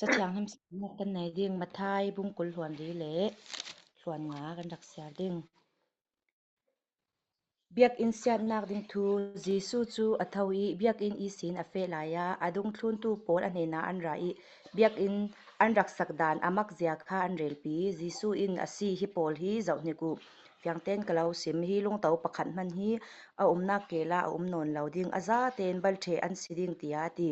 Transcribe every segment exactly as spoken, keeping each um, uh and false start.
Thuthang thianghlim siamna kan nei ding. Matthai bung kul, hluan li le hluan nga kan rak siar ding. Biakinn siatnak ding thu. Jesuh cu a tho i biakinn ihsin a feh lai ah a dungthluntu pawl a hnenah an ra i biakinn an rak sak dan a makzia kha an relpi. Jesuh in a si, "Hi pawl hi zoh hnik uh. Fiang tein ka lo sim, hi lungto pakhat hmanh hi a umnak kel ah a um nawn lo ding, a zatein bal ṭheh an si ding," tiah a ti.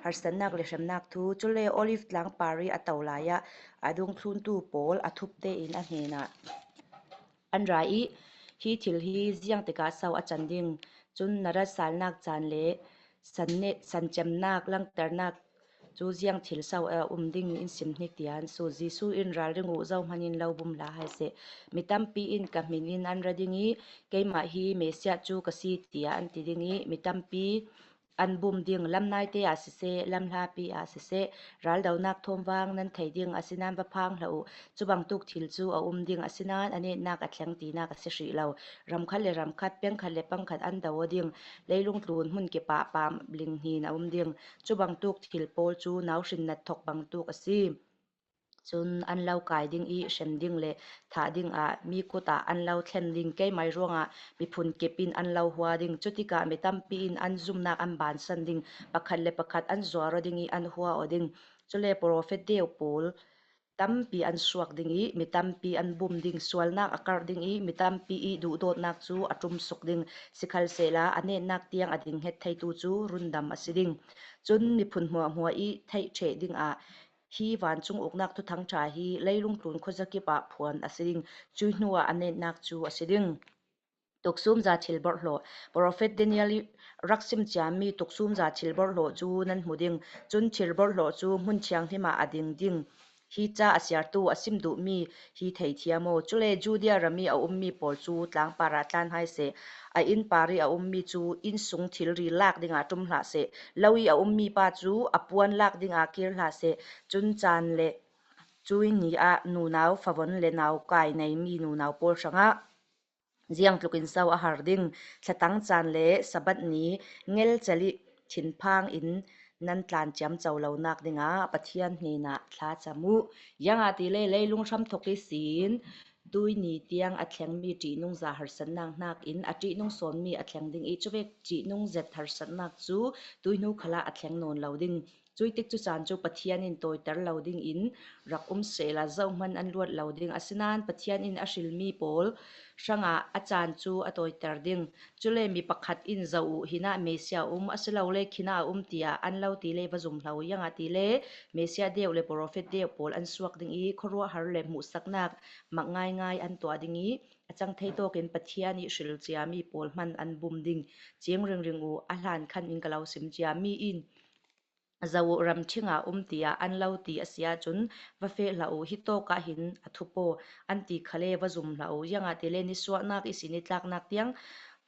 Harsatnak le hremnak thu. Cule Olive tlang par i a to lai ah a dungthluntu pawl a thup tein a hnenah an ra i, "Hi thil hi ziang tikah so a can ding? Cun na ratsalnak caan le san ne-, san cemnak, langhternak cu ziang thil so a um ding in sim hnik," tiah an sut. Jesuh in, "Ralring uh, zohhmanh in lo bum hlah hai seh. Mi tampi in ka hmin in an ra ding i, 'Keimah hi Messiah cu ka si,' tiah an ti ding i, mi tampi an bum ding. Lam naite ah siseh, lam hlapi ah siseh, raldonak thawmvang nan thei ding, asinain va phang hlah uh. Cu bangtuk thil cu a um ding, asinain a netnak a thleng tinak a si hrih lo. Ram khat le ram khat, peng khat le peng khat an do aw ding. Leilung tlun hmun kip ah pam linghnin a um ding. Cu bangtuk thil pawl cu nauhrin natthawk bangtuk a si. Cun an lo kai ding i hrem ding le thah ding ah mi kut ah an lo thlen ding. Keimah ruangah miphun kip in an lo hua ding. Cutikah mi tampi in an zumnak an bansan ding. Pakhat le pakhat an zuar aw ding i an hua aw ding. Cule profet deu pawl tampi an suak ding i mi tampi an bum ding. Sualnak a karh ding i mi tampi i duhdawtnak cu a ṭumsuk ding. Sikhalsehla a netnak tiang a ding het theitu cu rundam a si ding. Cun miphun hmuahhmuah i theih ṭheh dingah hi vancung uknak thuthang ṭha hi leilung tlun khuazakip ah phuan a si ding. Cuih hnuah a netnak cu a si ding. Tuksumza thil borhhlawh. Profet Daniel i rak sim ciami tuksumza thil borhhlawh cu nan hmu ding. Cun thil borhhlawh cu hmun thianghlim ah a ding ding. Hi ca a siartu a sim duhmi hi theithiam aw. Cule Judea ram i a ummi pawl cu tlangpar ah tlan hai seh. A inn par i a ummi cu inn sung thilri lak dingah ṭum hlah seh. Lo i a ummi pa cu a puan lak dingah kir hlah seh. Cun caan le cuih ni ah nunau favon le naukai neimi nunau pawl hrangah ziang tlukin so a har ding? Thlatang caan le Sabbath ni ngelcel i thinphang in nan tlan ciamco lonak dingah Pathian hnenah thla cam uh. Ziangahtile leilung hramthawk ihsin tuihni tiang a thlengmi ṭihnungza harsatnak hnakin a ṭihnung sawnmi a thleng ding i, cuvek ṭihnung zet harsatnak cu tuihnu khalah a thleng nawn lo ding. Cuih tikcu caan cu Pathian in tawiter lo dingin rak um sehla zohhmanh an luat lo ding. Asinain Pathian in a hrilmi pawl hrangah a caan cu a tawiter ding. Cule mi pakhat in, "Zoh uh, hinah Messiah a um, asilole khinah a um," tiah an lo ti le va zum hlah uh. Ziangahtile Messiah deuh le profet deuh pawl an suak ding i khuaruahhar le hmuhsaknak mak ngaingai an tuah ding i a cang thei tawkin Pathian i hrilciami pawl hmanh an bum ding. Ciing ringring uh, a hlan khan in ka lo sim ciami in, "Zoh uh, ram ṭhing ah um," tiah an lo ti a si ahcun, "Va feh hlah uh, hi tawk ah hin a thup aw," an ti khale va zum hlah uh. Ziangahtile nisuahnak ihsin i tlaknak tiang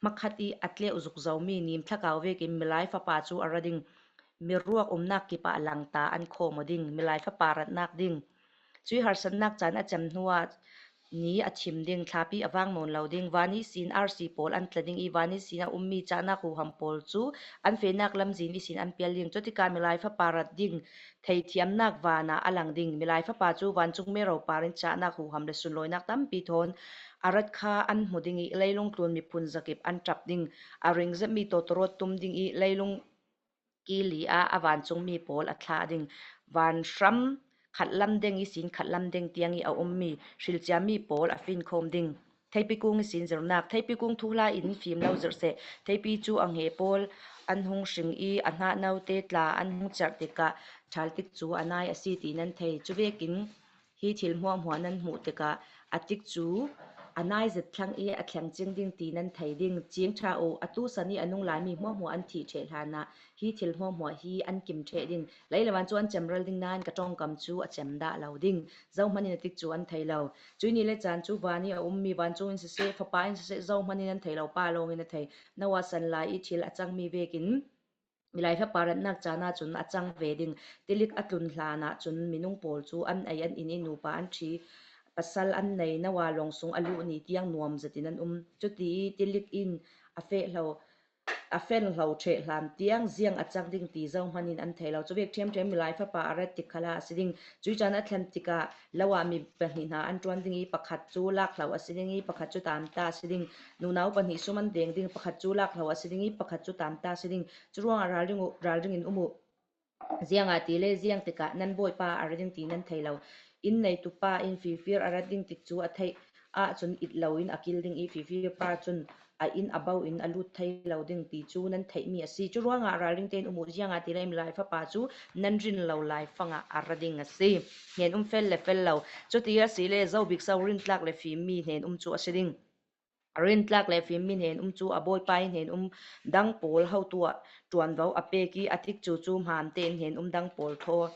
hmakhat i a tleuh zuk zomi nimthlakau vekin Milai Fapa cu a ra ding. Miruak umnak kip ah langta an khawm aw ding. Milai Fapa ratnak ding. Cuih harsatnak caan a cem hnuah ni a thim ding, thlapi a vang nawn lo ding. Van ihsin arsi pawl an tla ding i van ihsin a ummi cahnak huham pawl cu an fehnak lamzin ihsin an pial ding. Cutikah Milai Fapa rat ding theithiamnak van ah a lang ding. Milai Fapa cu vancung mero par in cahnak huham le sunlawinak tampi thawn a rat kha an hmu ding i leilung tlun miphun zakip an ṭap ding. A ring zetmi tawtawrawt tum ding i leilung kili ah a vancungmi pawl a thlah ding. Vanhram khatlam deng ihsin khatlam deng tiang i a ummi hrilciami pawl a finkhawm ding. Theipi kung ihsin zirhnak. Theipi kung thuhla in fim lo zirh seh. Theipi cu a hnge pawl an hung hring i a hnahnote tla an hung cerh tikah ṭhal tik cu a nai a si ti nan thei. Cuvekin hi thil hmuahhmuah nan hmuh tikah a tik cu a nai zet thlang i a thleng cing ding ti nan thei ding. Ciing ṭha uh, atu san i a nung laimi hmuahhmuah an thih ṭheh hlanah hi thil hmuahhmuah hi an kim ṭheh ding. Lei le van cu an cemral ding nain ka ṭongkam cu a cem dah lo ding. Zohhmanh in a tik cu an thei lo. Cuih ni le caan cu van i a ummi vancung in siseh, Fapa in siseh, zohhmanh in an thei lo, Pa lawng in a thei. Noah san lai i thil a cangmi vekin Milai Fapa ratnak caan ahcun a cang ve ding. Tilik a tlun hlan ahcun minung pawl cu an ei an in i nupa an ṭhi. Pasal an nei Noah lawng sung a luh ni tiang nuam zetin an um. Cuti i tilik in a feh hlo a fen hlo ṭheh hlan tiang ziang a chak ding ti zo hmanin an thei lo. Chuvek ṭhiamṭhiam milai fapa a rat tik khala a si ding. Cui caan a thlen tikah lo ah mi pahnih hna an ṭuan ding i, pakhat cu lak hlo a si ding i, pakhat cu taamta a si ding. Nunau pahnih sum an deng ding, pakhat cu lak hlo a si ding i, pakhat cu taamta a si ding. Curuangah ralring uh, ralring in um uh. Ziangahtile ziang tikah nan Bawipa a ra ding ti nan thei lo. Inn neitu pa in fifir a rat ding tik cu a theih ahcun it loin a kil ding i, fifir pa cun a inn a bo in a lut thei lo ding ti cu nan theihmi a si. Curuangah ralring tein um uh, ziangahtile milai fapa cu nan rin lo laifangah a ra ding a si. Hnen um fel le fel lo. Cuti asile zo bik so rintlak le fimmi hnen um cu a si ding. Rintlak le fimmi hnen um cu a bawipa i hnen um dang pawl hotu ah ṭuanvo a pek i, a tikcu cu hmaan tein hnen um dang pawl thaw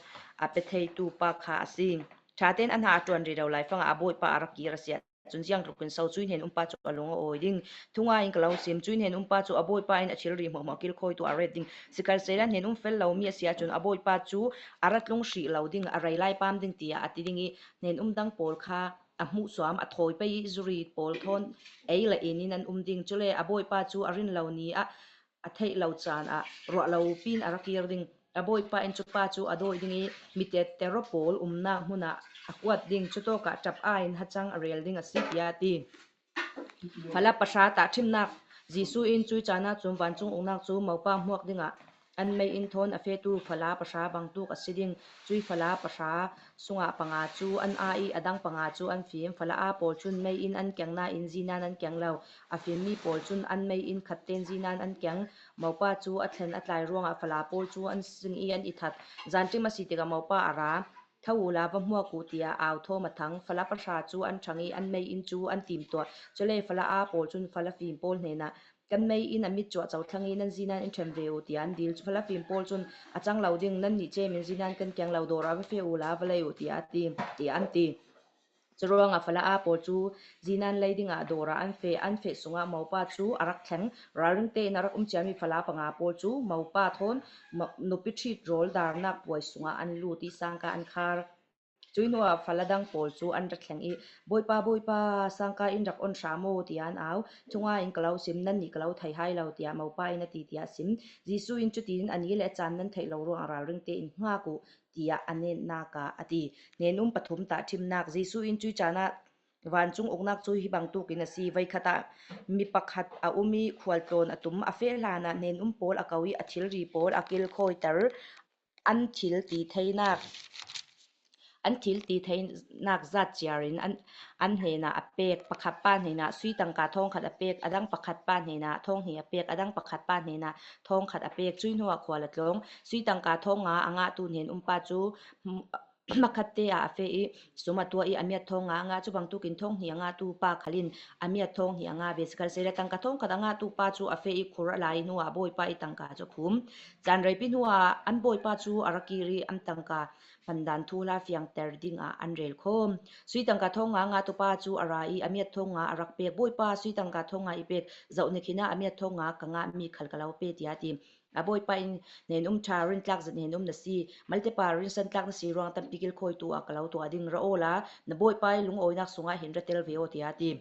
a pe theitu pa kha a si. Ṭha tein a hna a ṭuan rero laifangah a bawipa a rak kir a si ahcun, ziangtlukin so cui hnen um pa cu a lung a awi ding. Thungai in ka lo sim, cui hnen um pa cu a bawipa in a thilri hmuahhmuah kilkhawitu a ret ding. Sikhalsehla hnen um fel lomi a si ahcun, a bawipa cu a ra tlung hrih lo ding, a rei lai pam ding, tiah a ti ding i, hnen um dang pawl kha a hmuhsuam, a thawi pei i, zuri pawl thawn ei le in in an um ding. Cule a bawipa cu a rin lo ni ah a theih lo caan ah ruah lo pin a ra kir ding. A bawipa in cupa cu a dawi ding i, mi tettero pawl umnak hmun ah a kuat ding. Cutawkah ṭap aiin hacang a rel ding a si, tiah a ti. Fala pahra tahṭhimnak. Jesuh in cui caan ah cun vancung uknak cu mopa hmuak dingah an mei in thawn a fehtu fala pahra bangtuk a si ding. Cui fala pahra sungah panga cu an aa i, a dang panga cu an fim. Fala aa pawl cun mei in an keng nain zinan an keng lo. A fimmi pawl cun an mei in khat tein zinan an keng. Mopa cu a thlen a tlai ruangah fala pawl cu an sing i an i that. Zanṭim a si tikah mopa a ra. Tho uhla va hmuak uh, tiah au thawm a thang. Fala pahra cu an ṭhang i an mei in cu an tim tuah. Cule fala aa pawl cun fala fim pawl hnenah, kan mei in a mit cuah cothlang i nan zinan in ṭhen ve uh, tiah an dil. Fala fim pawl cun, a cang lo ding, nannih cem in zinan kan keng lo, dawr ah va feh uhla va lei uh, tiah a ti, tiah an ti. Curuangah fala aa pawl cu zinan lei dingah dawr ah an feh. An feh sungah mopa cu a rak thleng. Ralring tein a rak um ciami fala panga pawl cu mopa thawn mo-, nupi ṭhit rawl darnak puai sungah an lut i sangka an khar. Cui hnuah fala dang pawl cu an ra thleng i, "Bawipa, Bawipa, sangka in rak on hram aw," tiah an au. "Thungai in ka lo sim, nannih ka lo thei hai lo," tiah mopa in a ti, tiah a sim. Jesuh in cutin, "A ni le a caan nan theih lo ruangah ralring tein hngak uh," tiah a netnak ah a ti. Hnen um pathum tahṭhimnak. Jesuh in cui caan ah vancung uknak cu hi bangtuk in a si. Voikhat ah mi pakhat a um i khualtlawn a tum. A feh hlanah hnen um pawl a ko i a thilri pawl a kilkhawiter. An thil ti theinak, an thil ti theinak zat ciar in an, an hnenah a pek. Pakhat pa hnenah sui tangka thawngkhat a pek, a dang pakhat pa hnenah thawnghnih a pek, a dang pakhat pa hnenah thawngkhat a pek. Cui hnuah khual a tlawng. Sui tangka thawngnga a ngahtu hnen um pa cu, hmakhatte ah a feh i sum a tuah i a miat thawngnga a ngah. Cu bangtukin thawnghnih a ngahtu pa khal in a miat thawnghnih a ngah ve. Sikhalsehla tangka thawngkhat a ngahtu pa cu a feh i khur a la i hnuah a bawipa i tangka cu a phum. Caan reipi hnuah an bawipa cu a ra kir i an tangka hmandan thu hla fiangter dingah an rel khawm. Sui tangka thawngnga a ngahtu pa cu a ra i a miat thawngnga a rak pek. "Bawipa, sui tangka thawngnga i pek zoh hnik hin ah a miat thawngnga ka ngahmi khal ka lo pe," tiah a ti. A bawipa in, "Hnen um ṭha, rintlak zet hnen um na si. Malte pa rinsan tlak na si ruang tampi kilkhawitu ah ka lo tuah ding. Ra awla na bawipa i lungawinak sungah hin ra tel ve aw," tiah a ti.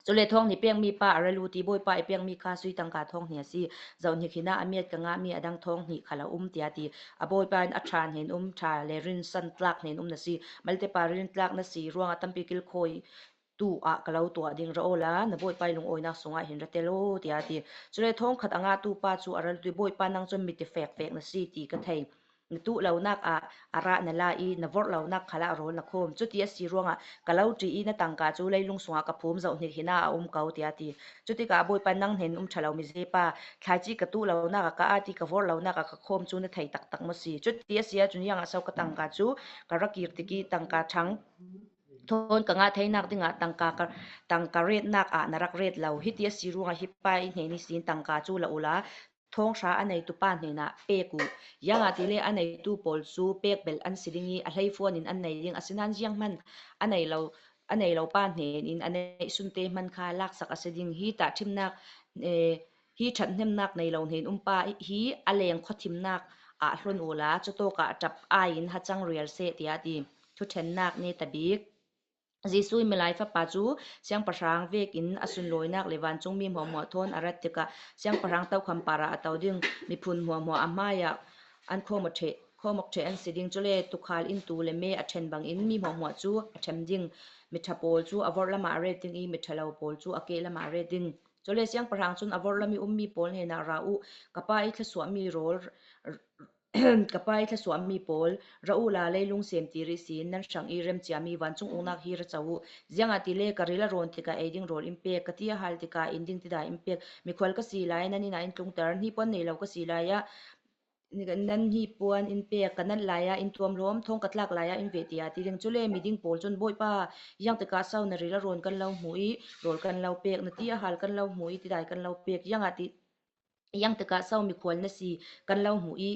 Cule thawnghnih pekmi pa a ra lut i, "Bawipa, i pekmi kha sui tangka thawnghnih a si. Zoh hnik hin ah a miat ka ngahmi a dang thawnghnih khal a um," tiah a ti. A bawipa in, "A ṭha, hnen um ṭha le rinsan tlak hnen um na si. Malte pa rintlak na si ruangah tampi kilkhawi tu ah ka lo tuah ding. Ra awla na bawipa i lungawinak sungah hin ra tel aw," tiah a ti. Cule thawngkhat a ngahtu pa cu a ra lut i, "Bawipa, nang cun mi tifek fek na si ti ka thei. Na tuh lonak ah a rah na la i na vorh lonak khal ah rawl na khawm. Cuti a si ruangah ka lo ṭih i na tangka cu leilung sungah ka phum. Zoh hnik hin ah a um ko," tiah a ti. Cutikah a bawipa in, "Nang hnen um ṭha lo mizepa, thlaici ka tuh lonak ah ka at i ka vorh lonak ah ka khawm cu na thei taktak maw si? Cuti a si ahcun ziangah so ka tangka cu ka ra kir tik i tangka ṭhang thawn ka ngah theinak dingah tangka ka, tangka retnak ah na rak ret lo? Hiti a si ruangah hi pa i hnen ihsin tangka cu la uhla, thawng hra a neitu pa hnenah pek uh. Ziangahtile a neitu pawl cu pek belh an si ding i a hleifuan in an nei ding. Asinain zianghman a nei lo, a nei lo pa hnen in a neihsunte hman kha laksak a si ding. Hi tahṭhimnak, eh, hi ṭhathnemnak nei lo hnen um pa hi a leng khuathimnak ah hlon uhla, cutawkah ṭap ai in hacang rial seh," tiah a ti. Thuṭhennak netabik. Jesuh in Milai Fapa cu siangpahrang vekin a sunlawinak le vancungmi hmuahhmuah thawn a rat tikah siangpahrang tokham parah a to ding. Miphun hmuahhmuah a hmaiah an khawm aw ṭheh, khawm aw ṭheh an si ding. Cule tuukhal in tuu le me a ṭhen bangin mi hmuahhmuah cu a ṭhem ding. Miṭha pawl cu a vorhlamah a ret ding i miṭha lo pawl cu a kehlamah a ret ding. Cule siangpahrang cun a vorhlam i ummi pawl hnenah, "Ra uh, ka Pa i thluasuahmi rawl, ka Pa i thluasuahmi pawl, ra uhla leilung semtir ihsin nan hrang i remciami vancung uknak hi ra co uh. Ziangahtile ka ril a rawn tikah ei ding rawl in pek, ka ti a hal tikah in ding tidai in pek. Mikhual ka si lai, nan innah in tlungter, hnipuan nei lo ka si lai ah, nan hnipuan in pek, ka nat lai ah in tuamhlawm, thawng ka tlak lai ah in veh," tiah a ti ding. Cule miding pawl cun, "Bawipa, ziangtikah so na ril a rawn kan lo hmu i rawl kan lo pek, na ti a hal kan lo hmu i tidai kan lo pek, ziangah ti, ziangtikah so mikhual na si kan lo hmu i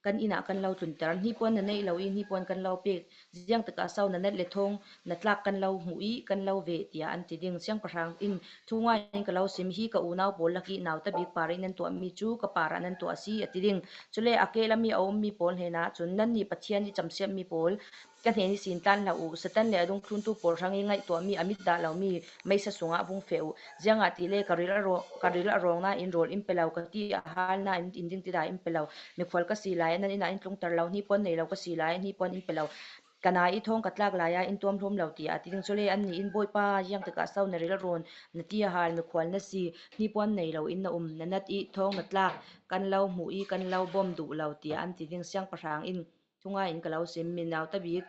kan innah kan lo tlunter, hnipuan na neih lo i hnipuan kan lo pek, ziangtikah so na nat le thawng na tlak kan lo hmu i kan lo veh," tiah an ti ding. Siangpahrang in, "Thungai in ka lo sim, hi ka unau pawl lak i nauta bik par i nan tuahmi cu ka parah nan tuah a si," a ti ding. Cule a kehlam i a ummi pawl hnenah cun, "Nannih Pathian i camsiatmi pawl, ka hnen ihsin tlan hlah uh. Satan le a dungthluntu pawl hrang i ngaihtuahmi a mit dah lomi meisa sungah vung feh uh. Ziangahtile ka ril a raw-, ka ril a rawng nain rawl in pe lo, ka ti a hal nain in ding tidai in pe lo. Mikhual ka si lai ah nan innah in tlungter lo, hnipuan nei lo ka si lai ah hnipuan in pe lo. Ka nai i thawng ka tlak lai ah in tuamhlawm lo," tiah a ti ding. Cule annih in, "Bawipa, ziangtikah so na ril a rawn, na ti a hal, mikhual na si, hnipuan nei lo in na um, na nat i thawng na tlak kan lo hmu i kan lo bawm duh lo?" tiah an ti ding. Siangpahrang in, "Thungai in ka lo sim, mi nauta bik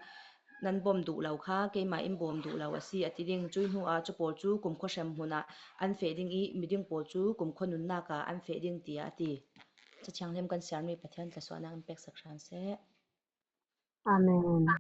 nan bawm duh lo kha keimah in bawm duh lo a si," a ti ding. Cui hnuah cu pawl cu kumkhua hrem hmunah an feh ding i miding pawl cu kumkhua nunnak ah an feh ding, tiah a ti. Cathiang hlem kan siarmi Pathian thlawsuahnak in peksak hram seh. Amen.